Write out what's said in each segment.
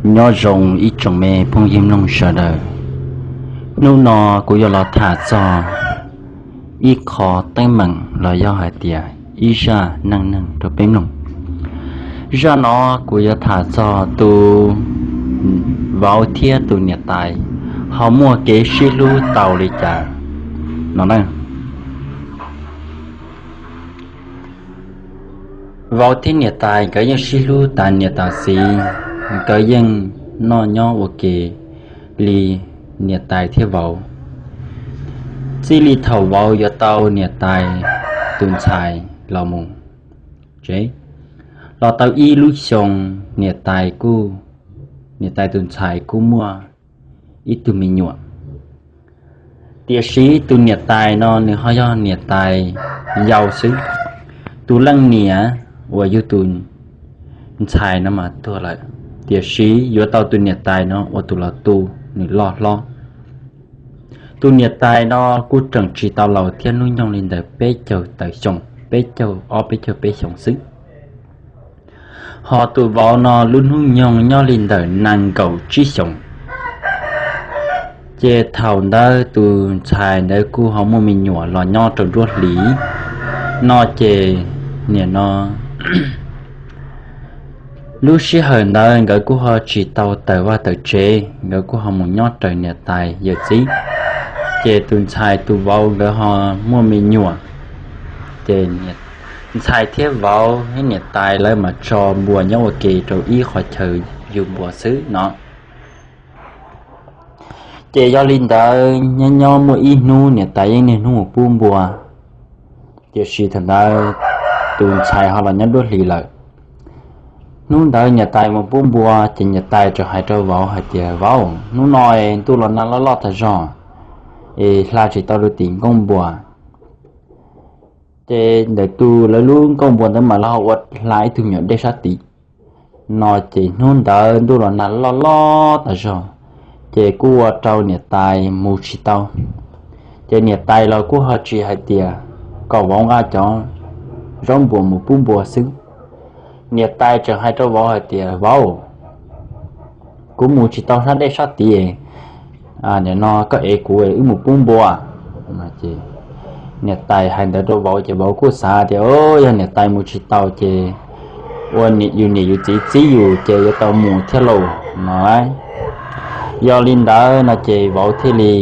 Nyob zoo ib tsoom me phooj ywg mloog sawv daws. Hnub no kuv yuav los tham txog ib qho teeb meem los yog hais tias ib zaj neej neeg rau peb mloog. Zaj no kuv yuav tham txog tus vauv thiab tus niam tais ho muaj kev sib hlub tau li cas no na. Vauv thiab niam tais nkawd yeej sib hlub tas niam tas txiv, nkawd yeej noj nyob ua ke li niam tais thiab vauv. Txij li thaum vauv yuav tau niam tais tus ntxhais los mus tsev, los tau ib lub xyoo, niam tais kuj, niam tais tus ntxhais kuj muaj ib tug me nyuam. Tiam sis tus niam tais no nws ho yog niam tais yau xwb. Tus leej niam uas yug tus ntxhais no mas tuag lawm, tiam sis yuav tau tus niam tais no ua tus los tu nws loj hlob. Tus niam tais no kuj tseem tsis tau laus thiab, hnub nyoog li ntawm peb caug tawm xyoo, peb caug ob peb caug peb xyoos xwb. Ho tus vauv no lub hnub nyoog nyob li ntawm nees nkaum tsib xyoos. Ces thaum ntawd tus ntxhais ntawd kuj ho muaj me nyuam los nyob rau nruab hlis no ces nim no lub sij hawm ntawd nkawd kuj ho tsis tau tawm vaj tawm tsev, nkawd kuj ho mus nyob raws niam tais yawm txiv. Ces tus ntxhais tus vauv nkawd ho muaj me nyuam, ces ntxhais thiab vauv thiab niam tais lawv mas tso npua nyob ua ke rau ib qhov chaw yug npua xwb no. Ces yog li ntawd nyob nyob muaj ib hnub niam tais yeej niaj hnub mus pub npua, tiam sis thaum ntawd tus ntxhais ho los nyob nruab hlis lawm. Hnub ntawd niam tais mus pub npua ces niam tais txawm hais rau vauv hais tias, Vauv, hnub no ntuj los nag loj loj tag zog, es hla tsis tau rau tim nkuaj npua. Ces ntawm tus lawv lub nkuaj npua ntawd mas lawv ho ua hla ib tug me nyuam dej sab tid no. Ces hnub ntawd ntuj los nag loj loj tas zog, ces kuj ua rau niam tais mus tsis tau. Ces niam tais los kuj ho tsis hais tias kom vauv nqa cov zaub npua mus pub npua xwb. Niam tais tseem hais rau vauv hais tias, Vauv, kuv mus tsis tau sab dej sab tid, nim no koj ev kuv wb mus pub npua. Niam tais hais ntawd rau vauv ces vauv kuj xav tias, Yog niam tais mus tsis tau ces ua yus niam yus txiv txib yus ces yuav tau mus thiab lauj no. Yog li ntawd no ces vauv thiaj li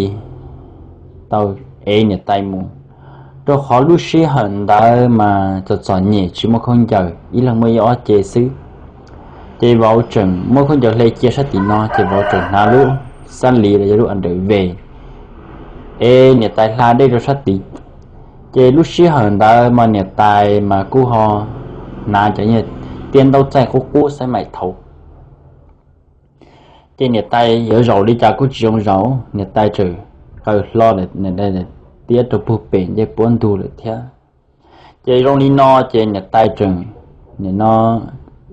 tau ev niam tais mus, rau qhov lub sij hawm ntawd mas txom txom nyem tsis muaj khaub ncaws, ib leeg muaj ib ob ce xwb. Ces vauv tseem muab khaub ncaws hle cia sab tim no ces vauv tseem hnav lub xab li los yog lub a ntawm ve, es niam tais hla dej rau sab tid. Ces lub sij hawm ntawd mas niam tais mas kuj ho hnav cov tiab ntaub txaij qub qub xaib maim thaud. Ces niam tais yuav zaum li cas kuj tsis zoo zaum, niam tais tseem qaws hlo tiab rau puag pem ncej puab ntug lawm thiab. Ces zoo li no ces niam tais tseem nim no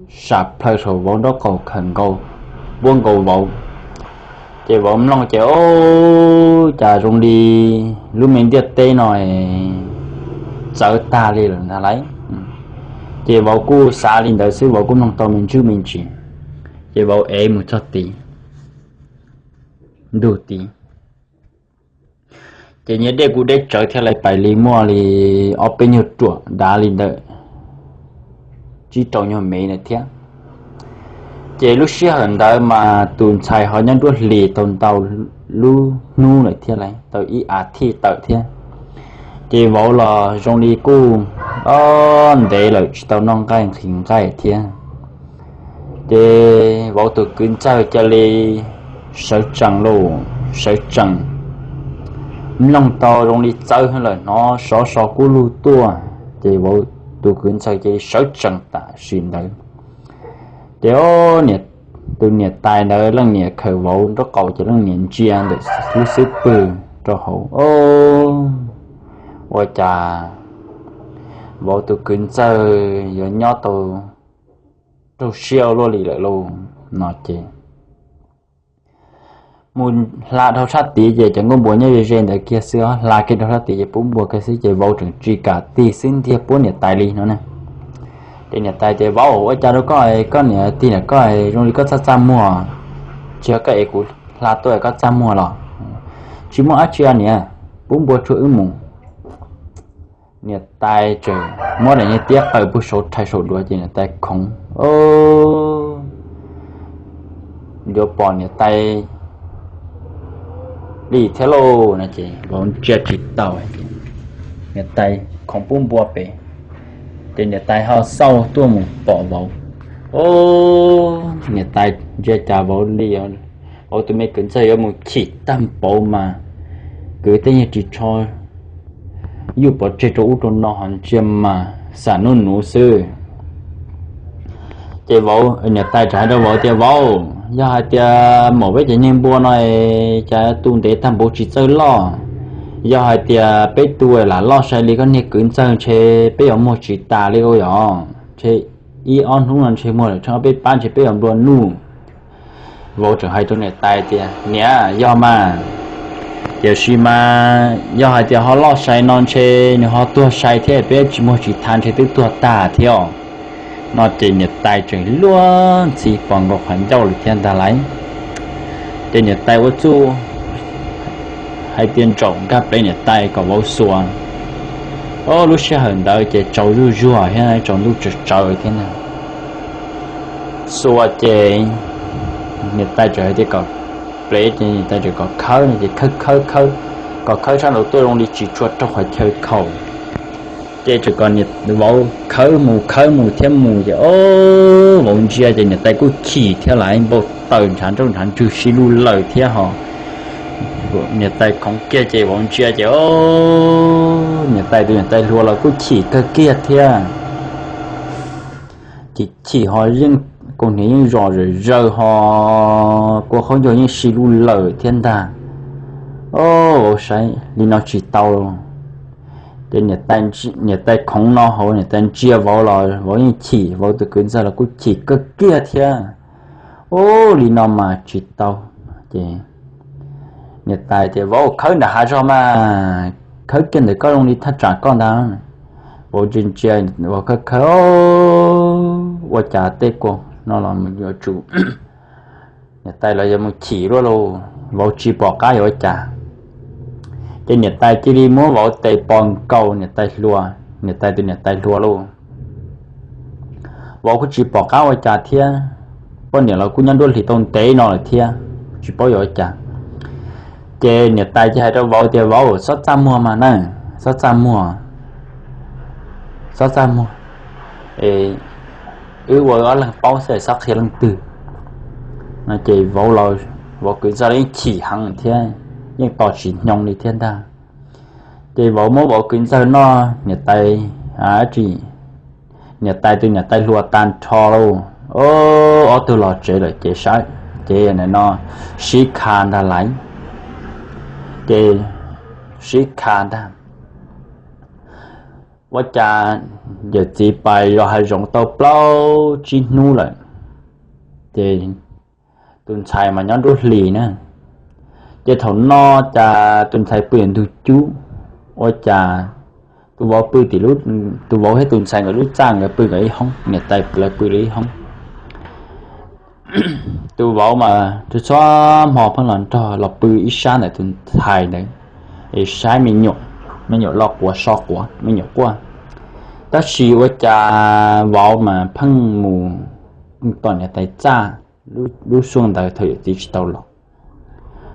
sam plhaw saum vauv nraub qaum khawm nkaus, puab nkaus vauv. Ces vauv mloog ces, Ub, cas zoo li lub me ntiaj teb no txawv tag li lawm ntag lauj. Ces vauv kuj xav li ntawd xwb, vauv kuj mloog tau me ntsis me ntsis. Ces vauv ev mus txog tid, ntug tid, ces nyias dej kuj deb tsawv thiab lauj, pais li muaj li ob peb nyuag ruam dav li ntawm tsib rau nyuag mev na thiab. Ces lub sij hawm ntawd mas tus ntxhais ho nyob nruab hlis tau ntau lub hnub lawm thiab lauj, tau ib as thiv tawm thiab. Ces vauv los zoo li kuj ntev lawm tsis tau noj nqaij nqhis nqaij thiab. Ces vauv tus kwv ntxawg cia li sawv tsees lauj, sawv tsees mloog tau zoo li txawv lawm hnov sov so kub lug tuaj, ces vauv tus kwv ntxawg cia li sawv tsees tam sim ntawd. Ces tus niam tais ntawd leej niam khawm vauv nraub qaum ces leej niam ntsia ntawm lub xub pwg rau hauv, Ub, ua cas vauv tus kwv ntxawg yuav nyob tau raug siab ua luaj li lawm lauj no ces mus hla dhau sab tid ces cov nkuaj npua nyob ze ze ntawd kiag xwb, hla kiag dhau sab tid ces pub npua kiag xwb ces vauv tseem tsis kam tig xwb ntiag puab niam tais li no na. Ces niam tais tias, Vauv, ua cas rau koj, koj niam tig ntawm koj zoo li koj txaj txaj muag. Tsis yog koj es kuv hla tuaj koj txaj muag los? Tsis muaj dab tsi niam, pub npua rua wb mus. Niam tais tseem muab daim niag tiab qaws puag saud rhais saum duav ces niam tais khoov, yuav pom niam tais li thiab lauj no ces vauv ntsia tsis tau. Niam tais khoov pub npua pem, ces niam tais ho xauj tuaj mus pom vauv. Niam tais ntsia cas vauv li, vauv tus me kwv ntxawg yuav mus chim tag npaum mas kwv tej nyuag ris tsho yuj pov tseg rau ub rau no ho ntsia mas xam nuj nuv xwb. Ces vauv, niam tais txawm hais rau vauv tias, Vauv, yog hais tias maum peb cov niag npua no cas tu ntev tag npaum tsis txawj loj, yog hais tias peb tu lam loj sai li koj niag kwv ntxawg ntshe peb yuav muag tsis tas li os. Ntshe ib ob hnub no ntshe muag lawm tsheej ob peb pab ntshe peb yuav nplua nuj. Vauv tseem hais rau niam tais tias, Niam, yog mas, tiam sis mas yog hais tias ho loj sai no ntshe nws ho tuag sai thiab, peb tsis muag tsis tas ntshe twb tuag tag thiab os. No ces niam tais tseem luag ntxhi pos nkaus qhov ncauj lawm thiab ntag lauj. Ces niam tais ua txuj hais tias ntsaum nkag plev niam tais kom vauv xuas. Lub sij hawm ntawd ces tsaus zuj zuag thiab tsaus ntuj tsawv tsawv thiab na. Xuas ces niam tais txawm hais tias kom plev ces niam tais txawm kom khawb no ces khawb khawb khawb, kom khawb sab nraud tuaj zoo li tsis tshua raug qhov chaw khaum. Ces txawm kom vauv khawb mus khawb mus thiab mus ces o, vauv ntsia ces niam tais kuj chim thiab lauj, npau taws ntshav ntswg ntshav ntswg si lug lawm thiab ho. Niam tais khoov kiag ces vauv ntsia ces o, niam tais tus niam tais hluas los kuj chim kawg kiag thiab. Chim chim ho yeej kaus hniav yeej zom zawm zaws ho kua khaub ncaug yeej si lug lawm thiab ntag. O, vauv saib li no tsis tau. Ces niam tais khoov no hauv niam tais ntsia vauv los vauv yeej chim, vauv tus kwv ntxawg los kuj chim kawg kiag thiab. O, li no mas tsis tau. Ces niam tais tias, Vauv, khawb nram hav zog mas, khawb kiag ntawm koj zoo li thaj tsam koj ntag. Vauv ntsia ntsia, vauv khawb khawb, ua cas tej kua no los yuav tsum, niam tais los yuav mus chim luaj lauj, vauv tsis pom qab yuav ua cas. Ces niam tais cia li muab vauv tes pos nkaus niam tais hluas, niam tais tus niam tais hluas lauj. Vauv kuj tsis pom qab ua cas thiab, poj niam los kuj nyob nruab hlis tau ntev no lawm thiab, tsis paub yuav ua cas. Ces niam tais cia hais rau vauv tias, Vauv, txhob txaj muag mas na, txhob txaj muag, txhob txaj muag, wb ua ob leeg paub xwb, txhob qhia leej twg. No ces vauv los, vauv kwv ntxawg los yeej chim heev thiab, yeej tos tsis hnyoo li thiab ntag. Ces vauv muab vauv kwv ntxawg noj, niam tais, tsis, niam tais tus niam tais hluas tag nrho lauj. Ob tug los tsev lawm ces saib, ces nim no sib kha ntag lauj. Ces sib kha ntag. Ua cas yawm txiv pais zov hav zoov tau plaub tsib hnub lawm, ces tus ntxhais mas nyob nruab hlis na. Ces thaum no cas tus ntxhais pw ntug cub, ua cas tus vauv pw tim, tus vauv thiab tus ntxhais nkawd lub txaj nkawd pw nkawd ib hoob, niam tais lawv pw lawv ib hoob. Tus vauv mas txhua hmo pheej los nrog los pw ib sab ntawm tus ntxhais ntawd, es saib me nyuam, me nyuam lo quav so quav, me nyuam quaj. Tab sis ua cas vauv mas pheej mus tom niam tais txaj, lub xyoo ntawd thaum yawm txiv tsis tau los,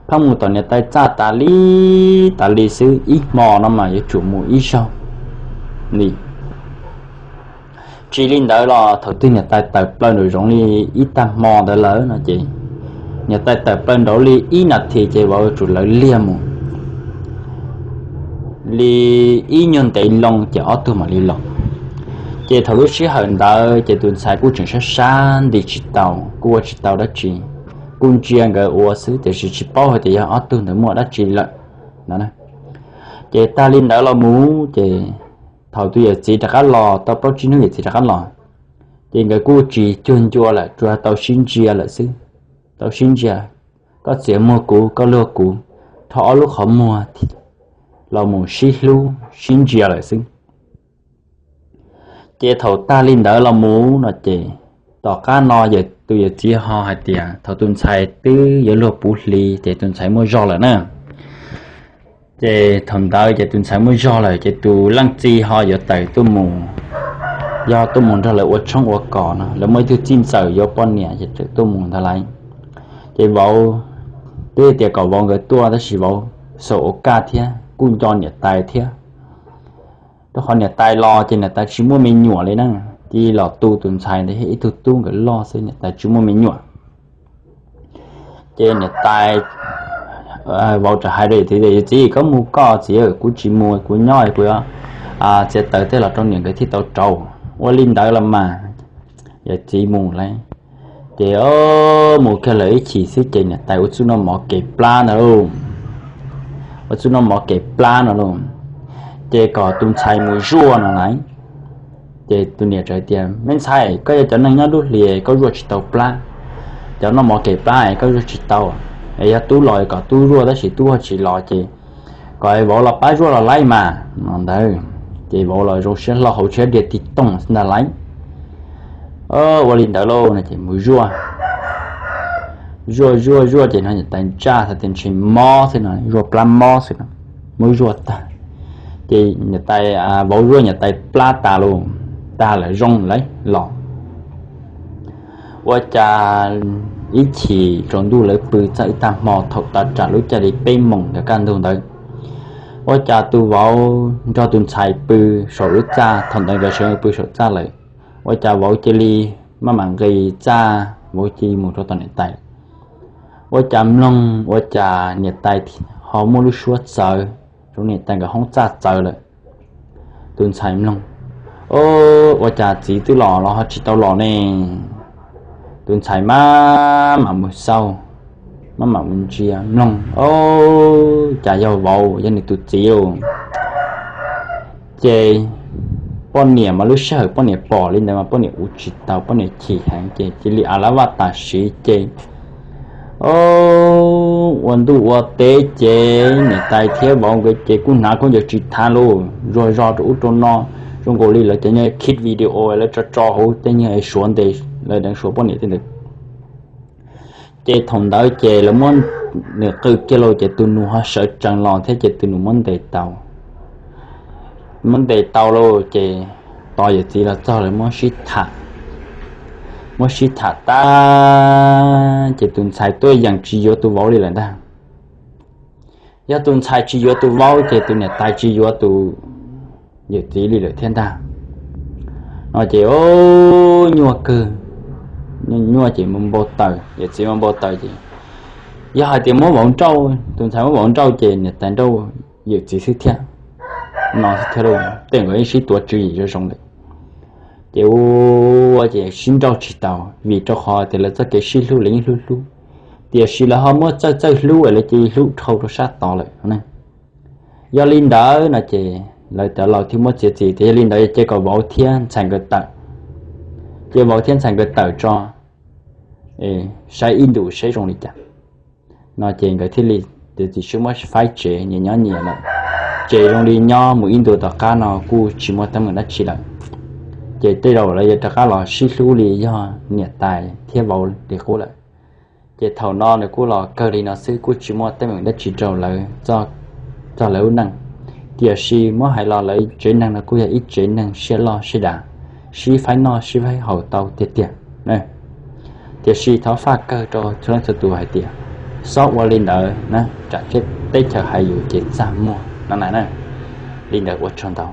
pheej mus tom niam tais txaj tas li, tas li xwb, ib hmo no mas yuav tsum mus ib zaug li. Tsis li ntawd los thaum twg niam tais tawm plaws nraum zoov li ib tag hmo ntawd lawm no ces, niam tais tawm plaws nraud li ib nas this ces vauv yuav tsum lawv liag mus li ib nyuag ntev loo ces ob tug mam li los. Ces thaum lub sij hawm ntawd ces tus ntxhais kuj tseem sab sab nti tsis tau, kuj ua tsis tau dab tsi, kuj ntsia nkawd ua xwb tiam sis tsis paub hais tias yog ob tug ntawd muaj dab tsi lawm no. Ces tag li ntawd los mus ces thaum tus yawm txiv rov qab los tau plaub tsib hnub yawm txiv rov qab los, ces nkawd kuj tsis cuag ncua lawm, tsuas tau sib ntsia lawm xwb. Tau sib ntsia, koj txiav muag kuv, koj luag kuv, rho ob lub qhov muag los mus sib hlub sib ntsia lawm xwb. Ces thaum tag li ntawd los mus no ces Tom qab no tus yawm txiv ho hais tias thaum tus ntxhais twb yuav luag puv hli ces tus ntxhais muaj zog lawm na. Ces thaum ntawd ces tus ntxhais muaj zog lawm ces tus leej txiv ho yuav tawm tuaj mus, yog tuaj mus nrog lawv ua tshoob ua kos no, lawv muaj ib tug txij ntxawm yuav poj niam ces tawm tuaj mus ntag lauj. Ces vauv twb tias kom vauv nkawd tuaj tab sis vauv xav ua kaj thiab kuj nco niam tais thiab. Rau qhov niam tais los ces niam tais tsis muaj me nyuam li na, cia li los tu tus ntxhais ntawd thiab ib tug tub nkawd loj xwb, niam tais tsis muaj me nyuam. Ces niam tais, vauv rov hais rau yawm txiv tias, Yawm txiv, koj mus koj txiv, kuv tsis mus, kuv nyob kuv yuav txiav taws tej los rau niam nkawd thiaj tau rauv. Ua li ntawd los mas yawm txiv mus lawm. Ces mus kiag lawm ib chim xwb ces niam tais ua txuj noj mov kev plab no lauj, ua txuj noj mov kev plab no lauj, ces kom tus ntxhais mus zuaj no lauj. Ces tus niam txawm tias, Me ntxhais, koj yog cov neeg nyob dub hlis koj zuaj tsis tau plab, cov noj mov kev plab koj zuaj tsis tau, es yog tub los kom tub zuaj tab sis tub ho tsis los ces kom vauv los pab zuaj los laij mas no ntag. Ces vauv los zoo siab hlo hauv tsheb dhia tig tooj xwb ntag lauj. Ua li ntawd lauj no ces mus zuaj, zuaj zuaj zuaj ces no niam tais ntsaj xav tias ntshe mob xwb no, zuaj plab mob xwb no, muab zuaj tag. Ces niam tais, vauv zuaj niam tais plab tas lauj, tag lawm zoo lawm los. Ua cas ib chim tsaus ntuj lawv pw txog ib tag hmo thaum tav tsam lub caij li peb moos ntawd kaj ntug ntawd, ua cas tus vauv nrog tus ntxhais pw saum lub txaj, thaum ntawd nkawd sawv pw saum txaj lawm, ua cas vauv cia li maj mam nqis txaj, vauv cia li mus rau tom niam tais. Ua cas mloog ua cas niam tais ho muaj lub suab txawv, zoo niam tais nkawd hoob txaj txawv lawm. Tus ntxhais mloog, O, ua cas txiv twb los los ho tsis tau los ne? Tus ntxhais maj mam mus xauj, maj mam mus ntsia mloog, O, cas yog vauv, yog nws tus txiv lauj. Ces poj niam mas lub sij hawm poj niam pom li ntawd mas poj niam ua tsis tau, poj niam chim heev ces cia li a la vaj tam sim ces ua ntuj ua teb ces niam tais thiab vauv nkawd ces kuj hnav khaub ncaws tsis thav lauj, zuag zog rau ub rau no, zoo nkaus li lawv cov nyuag khij video lawv tso tso hauv tej nyuag suav ntes lawv deev suav poj niam tej ntawd. Ces thaum ntawd ces lawv muab nws qw kiag lauj ces tus nus ho sawv tsees los thiab ces tus nus muab ntes tau, muab ntes tau lauj ces tos yawm txiv los txog lawv muab sib tham, muab sib tham tag ces tus ntxhais tuaj yeem tsis yuav tus vauv li lawm ntag. Yog tus ntxhais tsis yuav tus vauv ces tus niam tais tsis yuav tus yawm txiv li lawm thiab ntag. No ces nyuaj kawg, nyuaj ces mus npau taws, yawm txiv mus npau taws ces yog hais tias muab vauv nrauj, tus ntxhais muab vauv nrauj ces niam tais nrauj yawm txiv xwb thiab no thiab lauj, tej nkawd yeej sib tuav tswv yim zoo zoo lawm. Ces ua ces sib nrauj tsis tau vim rau qhov tias lawv txoj kev sib hlub lawv yeej hlub hlub, tiam sis lawv ho muab txawj txawj hlub lawv cia li hlub dhau rau sab tod lawm ne. Yog li ntawd no ces lawv cov laus thiaj muab txiav txim tias yog li ntawd ces kom vauv thiab ntxhais nkawd tawm, ces vauv thiab ntxhais nkawd tawm tso, saib ib ntus seb zoo li cas. No ces nkawd thiaj li txiav txim siab muab faib tsev nyias nyob nyias lawm. Ces zoo li nyob mus ib ntus tom qab no kuj tsis muaj teeb meem dab tsi lawm. Ces tej zaum lawv yuav rov qab los sib hlub li yog niam tais thiab vauv li qub lawm. Ces thaum no nws kuj los kawg li no xwb kuj tsis muaj teeb meem dab tsi rau lawv txog lawv lub neej. Tiam sis muab hais los lawv tsev neeg no kuj yog ib tsev neeg siab loj siab dav, sib faib noj sib faib haus tau tiag tiag. Tiam sis thov faj kawg rau txhua leej txhua tus hais tias xob ua li ntawd na, tsam teb chaws hais yus ces txaj muag no na. Li ntawd ua tsaug ntau.